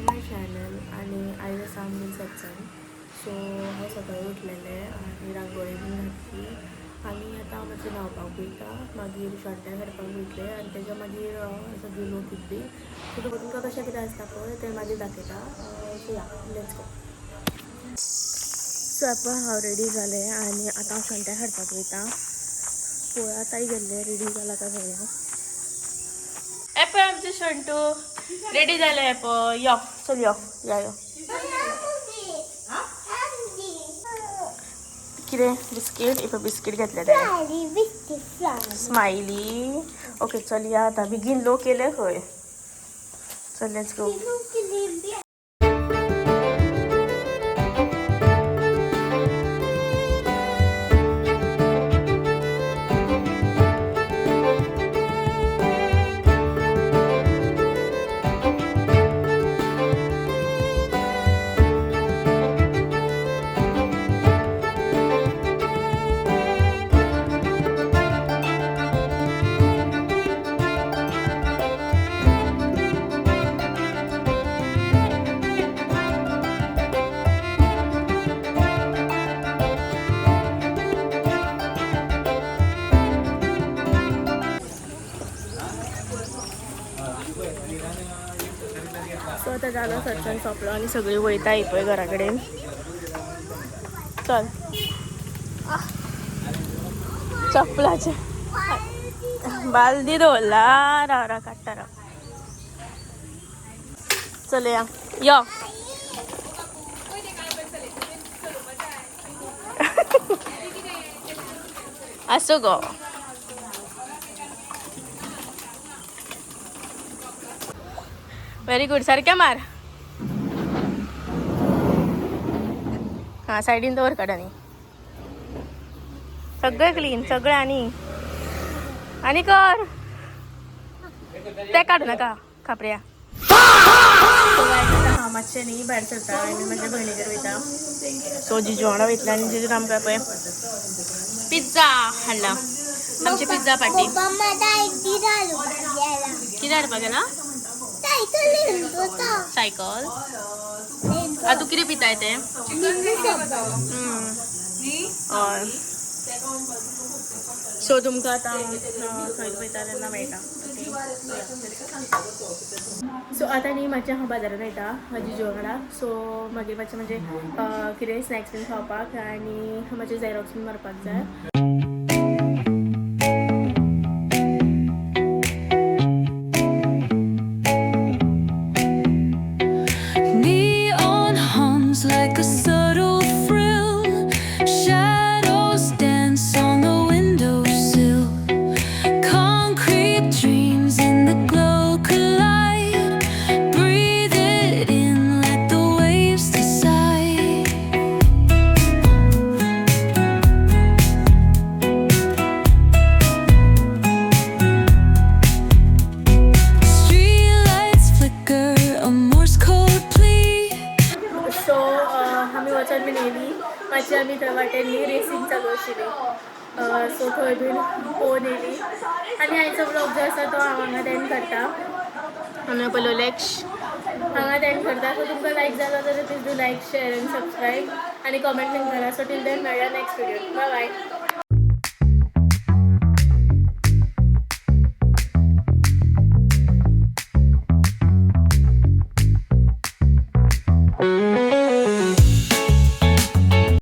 To my channel. आनी आयज आसा आमगेर सत्संग. सो हांव सकाळी उठलेलें आनी रांगोळी बीन घातली आनी आतां हांव मातशें न्हांवपाक वयता, मागीर शॉर्टान हाडपाक वयतलें आनी तेज्या मागीर सगळी लोक येतली. सो तुमकां कशें कितें आसता पळय तें मागीर दाखयता. So yeah, let's go. So आतां हांव रेडी जालें आनी आतां हांव शॉर्टान हाडपाक वयता. पळोवया आतां गेल्लें रेडी जालां काय पळोवया. पळय आमचें शंटू रेडी जालें पळय. यो चल यो या यो. कितें बिस्कीट? एक बिस्कीट घेतले ताणें. स्मायली. ओके चल या आतां बेगीन लोक येयले खंय. चल let's go. So आतां जालो सत्संग सोंपलो आनी सगळीं वयता ही पळय घरा कडेन. चल चपलाचें बालदी दवरला. राव राव काडटा राव. चलया यो. आसूं गो. Very good. सारकें मार. हां सायडीन दवर काड. आनी सगळें क्लीन सगळें. आनी आनी कर तें काडू नाका खापऱ्या. हांव मातशें न्ही भायर सरता आनी म्हज्या भयणीगेर वयता. सो जिजू वांगडा वयतलें आनी जिजून आमकां पळय पिझ्झा हाडला. आमची पिझ्झा पार्टी. कितें हाडपाक गेला? सायकल. आतां तूं कितें पिताय तें? हय. सो तुमकां आतां खंय वयता तेन्ना मेळटा. सो आतां न्ही मातशें हांव बाजारान वयता म्हाजी जिजू वांगडा. सो मागीर मातशें म्हणजे कितें स्नॅक्स बीन खावपाक आनी मातशें झेरोक्स बीन मारपाक जाय. Neon hums like a subtle thrill. Shadows dance on the windowsill. Concrete dreams in the glow collide. Breathe it in, let the waves decide. Streetlights flicker, a Morse code plea. So आमी वचोन बीन येयली. मातशी आमी थंय वाटेन न्ही racing चालू आशिल्ली. सो थंय बीन पळोवन येयली. आनी आयचो व्लॉग जो आसा तो हांव हांगा एंड करता. आनी पयलो लॅक्श हांगा एंड करता. सो तुमकां लायक जालो जाल्यार please do like, share and subscribe आनी कॉमेंट बीन करा. सो टील then मेळया नेक्स्ट व्हिडिओ. Bye bye.